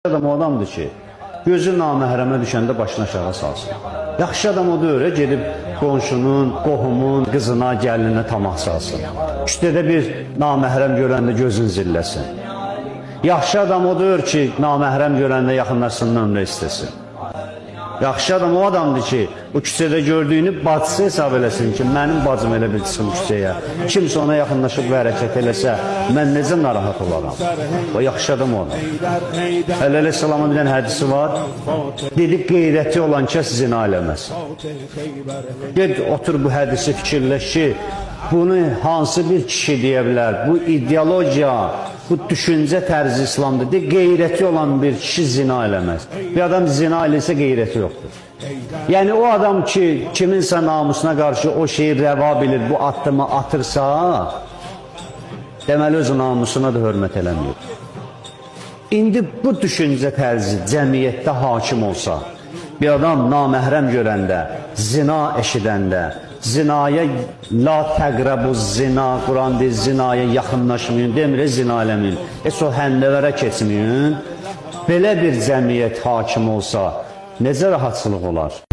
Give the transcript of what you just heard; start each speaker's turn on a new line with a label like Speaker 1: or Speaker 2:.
Speaker 1: Adam o adamdır ki, gözü naməhrəmə düşəndə başını aşağı salsın. Yaxşı adam odur, gedib qonşunun, qohumun, qızına, gəlininə tamah salsın. Küçədə bir naməhrəm görəndə gözün zilləsin. Yaxşı adam odur ki, naməhrəm görəndə yaxınlaşsın, nömrə istəsin. Yaxşı adam o adamdır ki, bu küçədə gördüyünü bacısı hesab eləsin ki, mənim bacım elə bir çıxım küçəyə. Kimsə ona yaxınlaşıb və hərəkət eləsə, mən necə narahat olaram? O yaxşı adam o adam. Əli əleyhissalamın bir dənə hədisi var. Dedi, qeyrəti olan kəs zina eləməz. Ged, otur bu hədisi fikirləş ki, bunu hansı bir kişi deyə bilər? Bu ideologiya, bu düşüncə tərzi İslamdır. De, qeyrəti olan bir kişi zina eləməz. Bir adam zina eləsə qeyrəti yoxdur. Yəni o adam ki, kiminsə namusuna qarşı o şeyi rəva bilir, bu addımı atırsa, deməli öz namusuna da hörmət eləmir. İndi bu düşüncə tərzi cəmiyyətdə hakim olsa, bir adam naməhrəm görəndə, zina eşidəndə, zinaya la təqrəbu zina, Quran deyir, zinaya yaxınlaşmayın, demir, zina eləməyin, heç o həndəvərə keçməyin. Belə bir cəmiyyət hakim olsa, necə rahatçılıq olar?